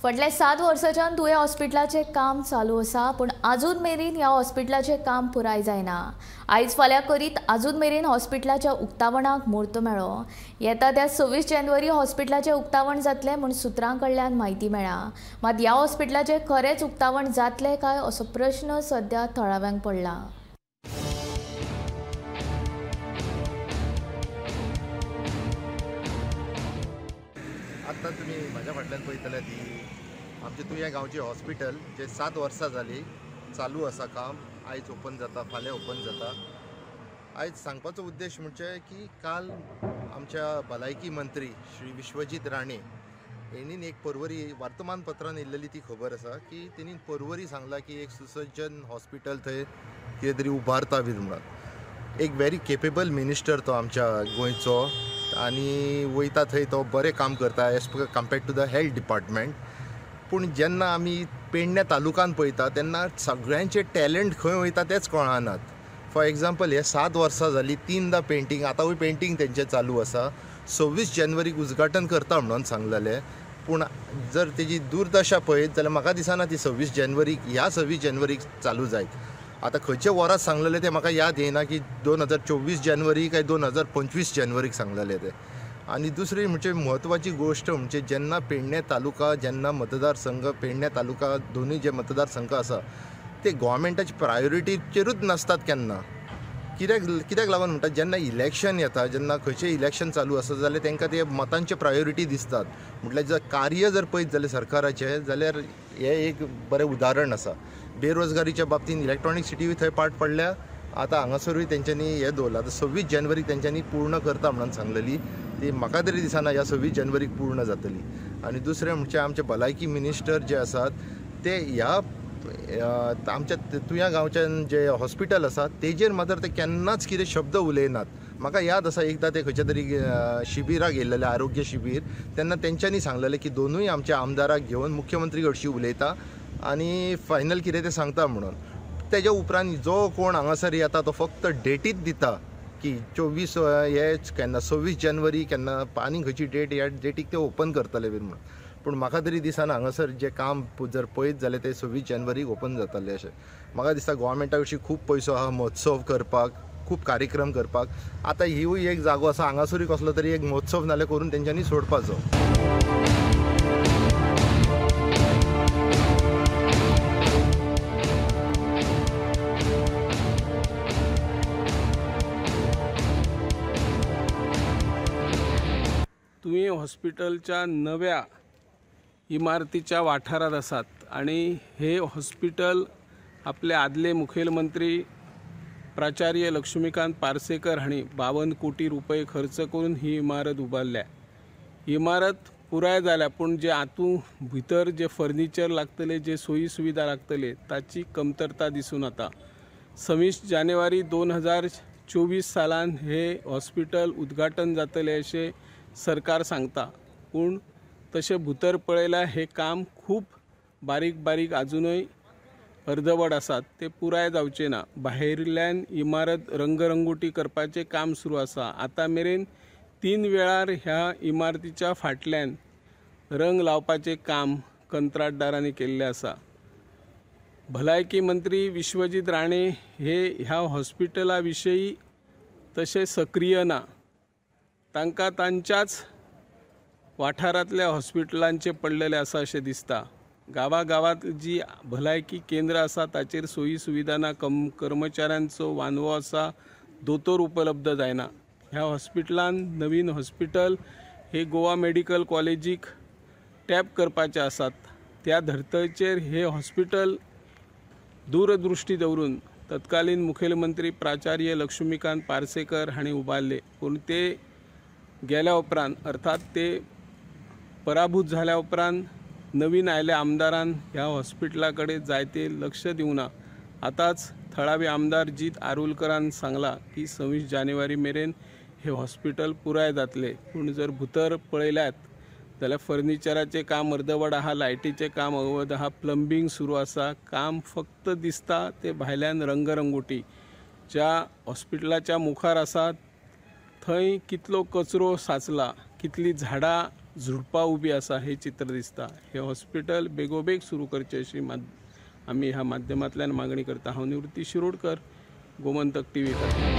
फाटल्या 7 वर्सांच्यान तुयें हॉस्पिटलाचें काम चालू आसा, पूण आजून मेरेन ह्या हॉस्पिटलाचें काम पुराय जायना। आयज फाल्यां करीत आजून मेरेन हॉस्पिटलाच्या उक्तावणाक म्हूर्त मेळ्ळो। येता त्या 26 जानेवारी हॉस्पिटलाचें उक्तावण जातलें म्हूण सुत्रां कडल्यान म्हायती मेळ्ळा। मात ह्या हॉस्पिटलाचें खरेंच उक्तावण जातलें काय असो प्रश्न सद्या थळाव्यांक पडला। आत्ता तुमी म्हाज्या फाटल्यान पळयतले ती आमचे तुयें गांवचें हॉस्पिटल जे 7 वर्सां जाली चालू आसा काम। आयज ओपन जाता, फाल्यां ओपन जाता। आयज सांगपाचो उद्देश म्हणजे की काल आमच्या भलायकी मंत्री श्री विश्वजीत राणे हेणीन एक पर्वरी वर्तमानपत्रान येयल्लेली ती खबर आसा की तेणीन पर्वरी सांगला की एक सुसज्जन हॉस्पिटल थंय कितें तरी उबारता बी म्हणून। एक व्हेरी केपेबल मिनिस्टर तो आमच्या गोंयचो आनी वयता थंय तो बरें काम करता as compared to the health department. पूण जेन्ना आमी पेडण्या तालुकान पळयता तेन्ना सगळ्यांचे टॅलंट खंय वयता तेंच कळनात। फॉर एग्जाम्पल हे 7 वर्सां जालीं 3दा पेंटींग, आतांवूय पेंटींग तेंचें चालू आसा। 26 जानेवारीक उद्घाटन करता म्हणून सांगलेलें, पूण जर तेजी दुर्दशा पळयत जाल्यार म्हाका दिसना ती 26 जानेवारीक, ह्या 26 जानेवारीक चालू जायत। आतां खंयचे वरात सांगलेलें तें म्हाका याद येना की 2024 जानेवारी काय 2025 जानेवारीक सांगलेलें तें। आनी दुसरी म्हणजे म्हत्वाची गोश्ट म्हणजे जेन्ना पेडणे तालुका, जेन्ना मतदारसंघ पेडणे तालुका दोनूय जे मतदारसंघ आसा ते गोवोरमेंटाचे प्रायोरिटीचेरूच नासतात केन्ना। कित्याक लागून म्हणटा, जेन्ना इलेक्शन येता, जेन्ना खंयचें इलेक्शन चालू आसा जाल्यार तांकां ते मतांचे प्रायोरिटी दिसतात। म्हटल्यार जर कार्य जर पळयत जाल्यार सरकाराचें जाल्यार हें एक बरें उदाहरण आसा। बेरोजगारीच्या बाबतींत इलेक्ट्रॉनीक सिटीय थंय पाट पडल्या, आतां हांगासरूय तेंच्यांनी हें दवरलां। आतां 26 जानेवारीक तेंच्यांनी पूर्ण करता म्हणून सांगलेली, ती म्हाका तरी दिसना ह्या 26 जानेवारीक पूर्ण जातली। आनी दुसरें म्हणजे आमचे भलायकी मिनिस्टर जे आसात ते ह्या आमच्या तुया गांवच्यान जे हॉस्पिटल आसा तेजेर मात्र ते केन्नाच कितें शब्द उलयनात। म्हाका याद आसा एकदां ते खंयच्या तरी शिबिराक येयल्लेले, आरोग्य शिबीर, तेन्ना तेंच्यांनी सांगलेलें की दोनूय आमच्या आमदाराक घेवन मुख्यमंत्री कडशी उलयता आनी फायनल कितें तें सांगता म्हणून। तेज्या उपरांत जो कोण हांगासर येता तो फक्त डेटीच दिता की 24 हे केन्ना 26 जानेवारी केन्ना आनी खंयची डेट, ह्या डेटीक ते ओपन करतले बी म्हणून। पूण म्हाका तरी दिसना हांगासर जें काम जर पळयत जाल्यार तें 26 जानेवारीक ओपन जातलें अशें म्हाका दिसता। गोवोरमेंटा विशीं खूब पयसो आहा महोत्सव करपाक, खूब कार्यक्रम करपाक। आतां हिवूय एक जागो आसा, हांगासरूय कसलो तरी एक महोत्सव नाल्यार करून तेंच्यांनी सोडपाचो। तुयें हॉस्पिटलच्या नव्या इमारतीच्या वाठारांत आसात आनी हे हॉस्पिटल आपले आदले मुखेलमंत्री प्राचार्य लक्ष्मीकांत पार्सेकर हांणी 52 कोटी रुपये खर्च करून ही इमारत उबारल्या। इमारत पुराय जाल्या, पूण जे आतू भितर जे फर्निचर लागतले, जे सोयी सुविधा लागतले ताची कमतरता दिसून येता। 26 जानेवारी 2024 सालान हे हॉस्पिटल उद्घाटन जातलें अशें सरकार सांगता, पूण तशें भितर पळयल्यार हें काम खूब बारीक बारीक आजुनूय अर्दवट आसात, ते पुराय जावचें ना। भायल्यान इमारत रंगरंगोटी करपाचें काम सुरू आसा। आतां मेरेन 3 वेळार ह्या इमारतीच्या फाटल्यान रंग लावपाचें काम कंत्राटदारांनी केल्लें आसा। भलायकी मंत्री विश्वजीत राणे हे ह्या हॉस्पिटला विशयी तशें सक्रीय ना। तांकां तांच्याच वाठारांतल्या हॉस्पिटलांचें पडलेलें आसा अशें दिसता। गांवागांवांत जी भलायकी केंद्रां आसा ताचेर सोयी सुविधा ना, कर्मचाऱ्यांचो वानवो आसा, दोतोर उपलब्ध जायना। ह्या हॉस्पिटलान नवीन हॉस्पिटल हे गोवा मेडिकल कॉलेजीक टॅप करपाचें आसात, त्या धर्तरेचेर हे हॉस्पिटल दूरदृश्टी दवरून तत्कालीन मुखेलमंत्री प्राचार्य लक्ष्मीकांत पार्सेकर हांणी उबारले, पूण ते गेल्या उपरांत अर्थात ते पराभूत झाल्या उपरांत नवीन आयल्या आमदारान ह्या हॉस्पिटला कडेन जायते लक्ष दिवना। आतांच थळावे आमदार जीत आरोलकरान सांगला की 26 जानेवारी मेरेन हे हॉस्पिटल पुराय जातले, पूण जर भितर पळयल्यात जाल्यार फर्निचराचें काम अर्दवट आहा, लायटीचें काम अर्दवट आहा, प्लंबींग सुरू आसा, काम फक्त दिसता ते भायल्यान रंगरंगोटी। ज्या हॉस्पिटलाच्या मुखार आसा थंय कितलो कचरो साचला, कितली झाडां झुडपां उबी आसा हे चित्र दिसता. हे हॉस्पिटल बेगोबेग सुरू करचें अशी आमी ह्या माध्यमांतल्यान मागणी करता. हांव निवृत्ती शिरोडकर, गोमंतक टीव्ही खातीर.